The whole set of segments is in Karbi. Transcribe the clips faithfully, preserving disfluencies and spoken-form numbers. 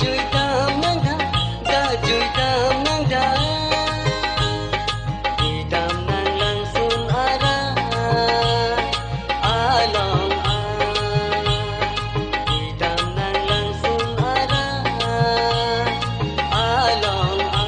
Juidam nang da, da juidam nang da. Juidam nang langsun ara along a. Juidam nang langsun ara along a.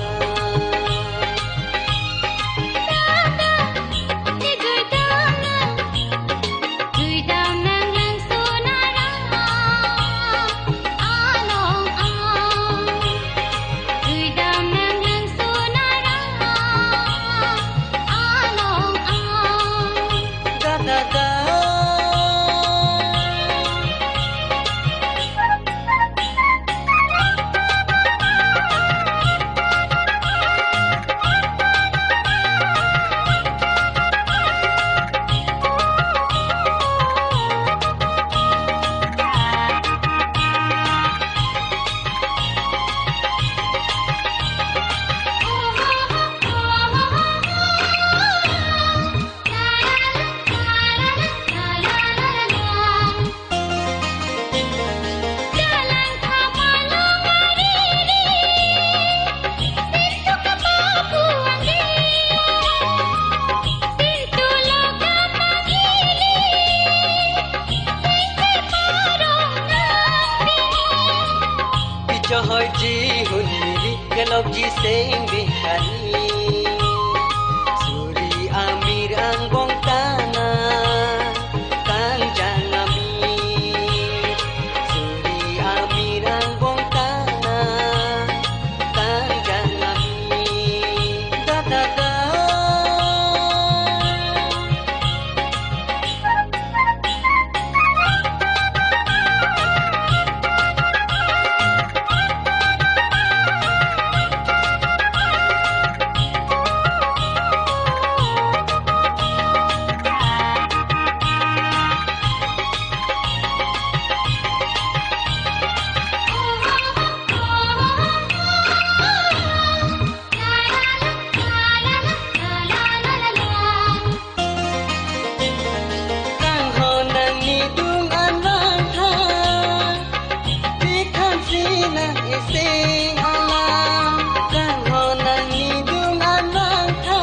Pichohoi ji hun mili kelok ji seng behani. Suri amir angbong tana kangjang amir. Suri amir angbong tana kangjang amir. Da da da. Kanghon nanglidun an vangtha, chethansi nang iseng alam. Kanghon nanglidun an vangtha,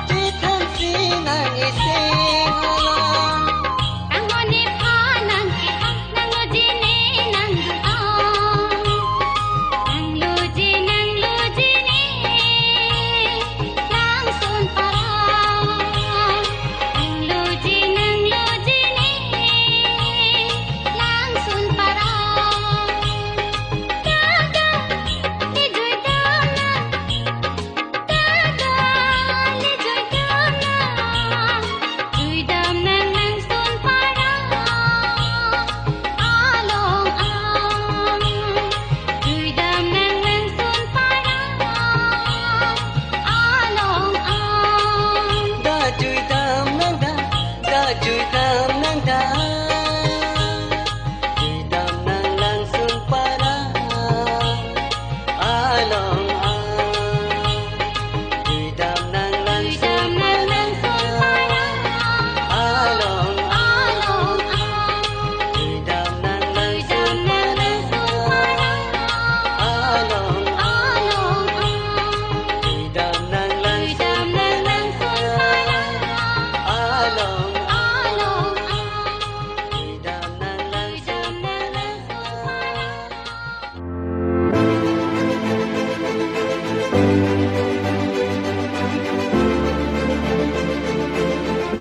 chethansi nang iseng alam. Kanghon nephan nang kehang, nangloji ne nangdun-an. Nangloji, nangloji ne langsun parong. Nangloji, nangloji ne langsun parong. Da da, ne juidam nang. Da da, ne juidam nang. Juidam nang langsun parong along an. Juidam nang langsun parong along an. Da juidam nang da, da juidam nang da.